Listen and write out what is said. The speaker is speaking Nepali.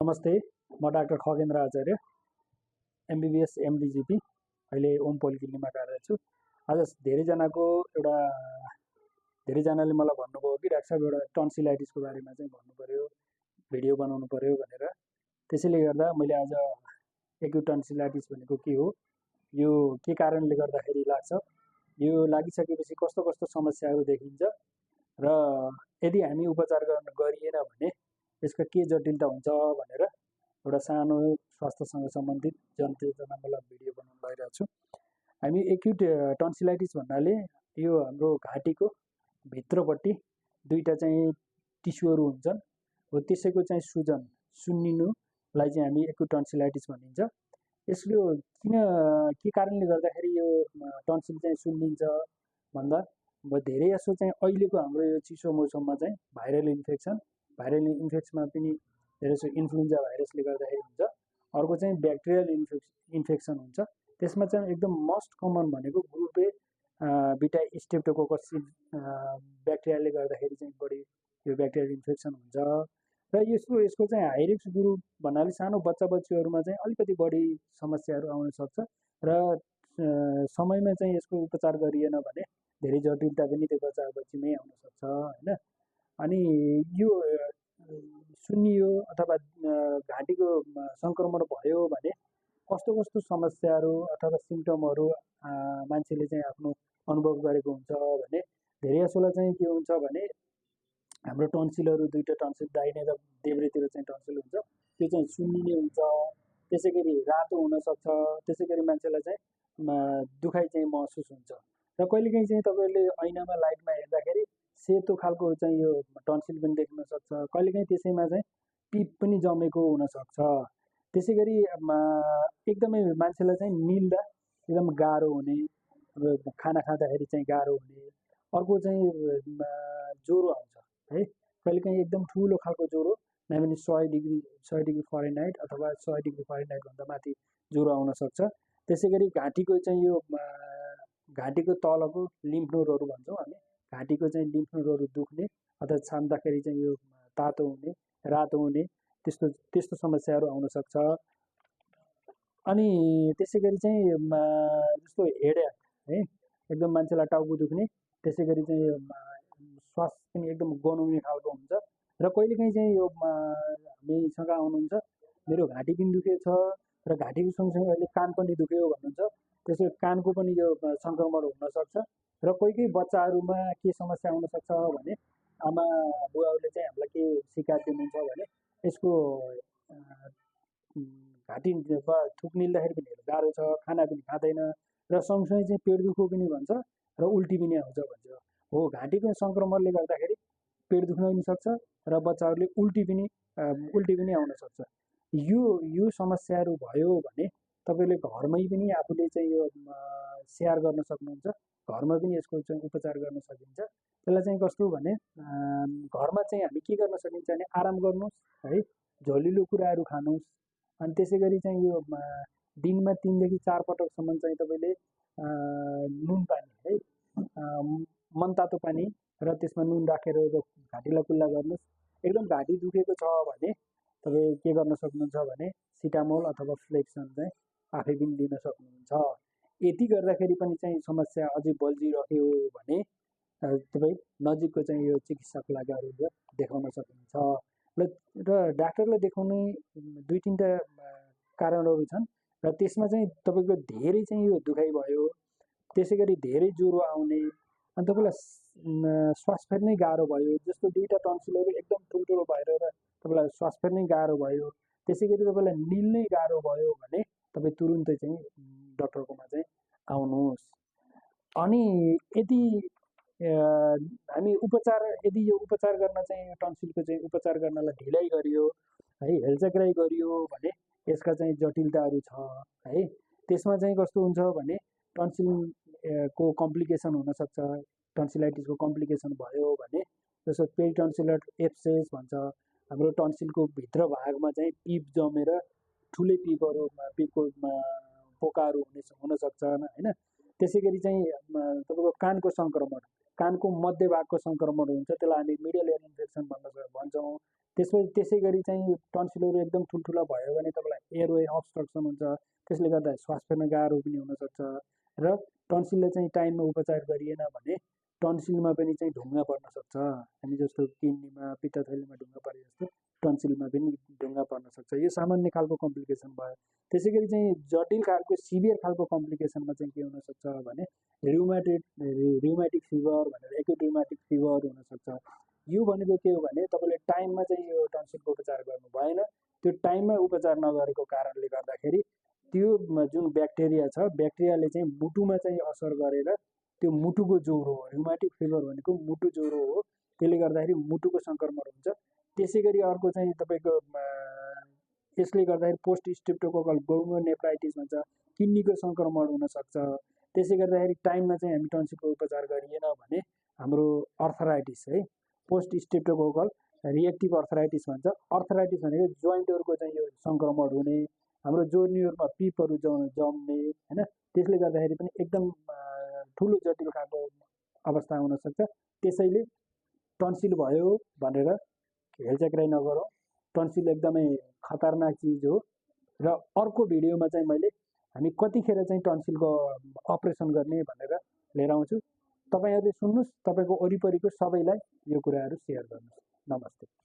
नमस्ते, म डाक्टर खगेन्द्र आचार्य, एमबीबीएस एमडीजीपी, अहिले ओम पोलिक्लिनिकमा कार्यरत छु। आज धेरैजनाले मलाई भन्नुभयो कि डाक्टर साहब एउटा टन्सिलाइटिसको बारेमा चाहिँ भन्नु पर्यो, भिडियो बनाउनु पर्यो भनेर। त्यसैले गर्दा मैले आज एक्युट टन्सिलाइटिस भनेको के हो, यो के कारणले गर्दाखेरि लाग्छ, यो लागिसकेपछि कस्तो कस्तो समस्याहरू देखिन्छ र यदि हामी उपचार गरिएन भने यसका के जटिलता हुन्छ भनेर एउटा सानो स्वास्थ्यसँग सम्बन्धित जनचेतनामूलक भिडियो बनाउन गइरहेको छु। हामी एक्युट टन्सिलाइटिस भन्नाले यो हाम्रो घाँटीको भित्रपट्टि दुईटा चाहिँ टिस्युहरू हुन्छन्, हो त्यसैको चाहिँ सुन्निनुलाई चाहिँ हामी एक्युट टन्सिलाइटिस भनिन्छ। यसले के कारणले गर्दाखेरि यो टन्सिल चाहिँ सुन्निन्छ भन्दा धेरै जसो चाहिँ अहिलेको हाम्रो यो चिसो मौसममा चाहिँ भाइरल इन्फेक्सनमा पनि धेरै जसो इन्फ्लुएन्जा भाइरसले गर्दाखेरि हुन्छ। अर्को चाहिँ ब्याक्टेरियल इन्फेक्सन हुन्छ। त्यसमा चाहिँ एकदम मोस्ट कमन भनेको ग्रुप ए बिटा स्ट्रेप्टोकोकस ब्याक्टेरियाले गर्दाखेरि चाहिँ बढी यो ब्याक्टेरियल इन्फेक्सन हुन्छ र यसको चाहिँ हाई रिस्क ग्रुप भन्नाले सानो बच्चाबच्चीहरूमा चाहिँ अलिकति बढी समस्याहरू आउन सक्छ र समयमा चाहिँ यसको उपचार गरिएन भने धेरै जटिलता पनि त्यो बच्चाबच्चीमै आउन सक्छ हैन। अनि यो सुन्नियो अथवा घाँटीको सङ्क्रमण भयो भने कस्तो कस्तो समस्याहरू अथवा सिम्पटमहरू मान्छेले चाहिँ आफ्नो अनुभव गरेको हुन्छ भने धेरै जसोलाई चाहिँ के हुन्छ भने हाम्रो टन्सिलहरू दुईटा टन्सिल दाहिने र देब्रेतिर चाहिँ टन्सिल हुन्छ, त्यो चाहिँ सुन्निने हुन्छ। त्यसै गरी रातो हुनसक्छ, त्यसै गरी मान्छेलाई चाहिँ दुखाइ चाहिँ महसुस हुन्छ र कहिलेकाहीँ चाहिँ तपाईँहरूले ऐनामा लाइटमा हेर्दाखेरि सेतो खालको चाहिँ यो टन्सिल पनि देख्न सक्छ, कहिलेकाहीँ त्यसैमा चाहिँ पिप पनि जमेको हुनसक्छ। त्यसै गरी एकदमै मान्छेलाई चाहिँ निल्दा एकदम गाह्रो हुने, खाना खाँदाखेरि चाहिँ गाह्रो हुने। अर्को चाहिँ ज्वरो आउँछ है, कहिलेकाहीँ एकदम ठुलो खालको ज्वरो, नभए 100 डिग्री फरेनहाइट अथवा 100 डिग्री फरेनहाइटभन्दा माथि ज्वरो आउन सक्छ। त्यसै गरी घाँटीको चाहिँ यो घाँटीको तलको लिम्फ नोडहरू भन्छौँ हामी, घाँटीको चाहिँ लिम्फ नोडहरू दुख्ने अथवा छाम्दाखेरि चाहिँ यो तातो हुने, रातो हुने, त्यस्तो समस्याहरू आउन सक्छ। अनि त्यसै गरी चाहिँ जस्तो हेडेक है, एकदम मान्छेलाई टाउको दुख्ने, त्यसै गरी चाहिँ श्वास पनि एकदम गनाउने खालको हुन्छ र कहिलेकाहीँ चाहिँ यो हामीसँग आउनुहुन्छ मेरो घाँटी पनि दुखेको छ र घाँटीको सँगसँगै अहिले कान पनि दुख्यो भन्नुहुन्छ, त्यसै कानको पनि यो सङ्क्रमण हुनसक्छ र कोही बच्चाहरूमा के समस्या आउनसक्छ भने आमा बुवाहरूले चाहिँ हामीलाई के सिकायत दिनुहुन्छ भने यसको घाँटी थुक निल्दाखेरि पनि गाह्रो छ, खाना पनि खाँदैन र सँगसँगै चाहिँ पेट दुखो पनि भन्छ र उल्टी पनि आउँछ भन्छ। हो, घाँटीको सङ्क्रमणले गर्दाखेरि पेट दुख्न पनि सक्छ र बच्चाहरूले उल्टी पनि आउन सक्छ। यो समस्याहरू भयो भने तपाईँले घरमै पनि आफूले चाहिँ यो सेयर गर्न सक्नुहुन्छ, घरमा पनि यसको चाहिँ उपचार गर्न सकिन्छ। त्यसलाई चाहिँ कस्तो भने घरमा चाहिँ हामी के गर्न सकिन्छ भने आराम गर्नुहोस् है, झोलिलो कुराहरू खानुहोस्, अनि त्यसै गरी चाहिँ यो दिनमा 3 देखि 4 पटकसम्म चाहिँ तपाईँले नुन पानी है, मनतातो पानी र त्यसमा नुन राखेर घाँटीलाई कुल्ला गर्नुहोस्। एकदम घाँटी दुखेको छ भने तपाईँ के गर्न सक्नुहुन्छ भने सिटामोल अथवा फ्लेक्सन चाहिँ आफै पनि दिन सक्नुहुन्छ। यति गर्दाखेरि पनि चाहिँ समस्या अझै बल्झिरह्यो भने तपाईँ नजिकको चाहिँ यो चिकित्सकलाई गएर देखाउन सक्नुहुन्छ र डाक्टरलाई देखाउने 2-3टा कारणहरू छन् र त्यसमा चाहिँ तपाईँको धेरै चाहिँ यो दुखाइ भयो, त्यसै गरी धेरै ज्वरो आउने, अनि तपाईँलाई श्वास फेर्नै गाह्रो भयो, जस्तो दुईटा टन्सिलहरू एकदम ठुल्ठुलो भएर तपाईँलाई श्वास फेर्नै गाह्रो भयो, त्यसै गरी तपाईँलाई निल्नै गाह्रो भयो भने तपाईँ तुरुन्तै चाहिँ डक्टरकोमा चाहिँ आउनुहोस्। अनि यदि हामी यदि यो उपचार गर्न चाहिँ टन्सिलको चाहिँ उपचार गर्नलाई ढिलाइ गरियो है, हेलचक्राइ गरियो भने यसका चाहिँ जटिलताहरू छ है। त्यसमा चाहिँ कस्तो हुन्छ भने टन्सिलको कम्प्लिकेसन हुनसक्छ। टन्सिलाइटिसको कम्प्लिकेसन भयो भने जस्तो पेरिटन्सिलर एब्सेस भन्छ, हाम्रो टन्सिलको भित्र भागमा चाहिँ पिप जमेर ठुलै पिपको पोकाहरू हुनसक्छ हैन। त्यसै गरी चाहिँ तपाईँको कानको सङ्क्रमण कानको मध्य भागको सङ्क्रमण हुन्छ, त्यसलाई हामी मिडल एयर इन्फेक्सन भन्छौँ। त्यसै गरी चाहिँ टन्सिलहरू एकदम ठुल्ठुला भयो भने तपाईँलाई एयरवे अब्स्ट्रक्सन हुन्छ, त्यसले गर्दा श्वास फेर्न गाह्रो पनि हुनसक्छ। र टन्सिलले चाहिँ टाइममा उपचार गरिएन भने टन्सिलमा पनि चाहिँ ढुङ्गा पर्न सक्छ। हामी जस्तो किडनीमा पित्तथैलीमा ढुङ्गा परे जस्तो टन्सिलमा पनि ढुङ्गा पर्न सक्छ। यो सामान्य खालको कम्प्लिकेसन भयो। त्यसै गरी चाहिँ जटिल खालको सिभियर खालको कम्प्लिकेसनमा चाहिँ के हुनसक्छ भने र्युमेटिक फिभर भनेर एक्युट र्युमेटिक फिभर हुनसक्छ। यो भनेको के हो भने तपाईँले टाइममा चाहिँ यो टन्सिलको उपचार गर्नु भएन, त्यो टाइममा उपचार नगरेको कारणले गर्दाखेरि त्यो जुन ब्याक्टेरिया छ, ब्याक्टेरियाले चाहिँ मुटुमा चाहिँ असर गरेर त्यो मुटुको ज्वरो हो। र्युमेटिक फिभर भनेको मुटु ज्वरो हो, त्यसले गर्दाखेरि मुटुको सङ्क्रमण हुन्छ। त्यसै गरी अर्को चाहिँ तपाईँको यसले गर्दाखेरि पोस्ट स्ट्रेप्टोकोकल ब्रोङ्कोनेफ्राइटिस भन्छ, किडनीको सङ्क्रमण हुनसक्छ। त्यसै गर्दाखेरि टाइममा चाहिँ हामी टन्सिलको उपचार गरिएन भने हाम्रो अर्थराइटिस है, पोस्ट स्ट्रेप्टोकोकल रिएक्टिभ अर्थराइटिस भन्छ। अर्थराइटिस भनेको जोइन्टहरूको चाहिँ यो सङ्क्रमण हुने, हाम्रो जोर्नीहरूमा पिपहरू जम्ने होइन, त्यसले गर्दाखेरि पनि एकदम ठुलो जटिल खालको अवस्था हुनसक्छ। त्यसैले टन्सिल भयो भनेर हेलचक्राइ नगरौँ। टन्सिल एकदमै खतरनाक चिज हो। र अर्को भिडियोमा चाहिँ मैले हामी कतिखेर चाहिँ टन्सिलको अपरेसन गर्ने भनेर लिएर आउँछु। तपाईँहरूले सुन्नुहोस्, तपाईँको वरिपरिको सबैलाई यो कुराहरू सेयर गर्नुहोस्। नमस्ते।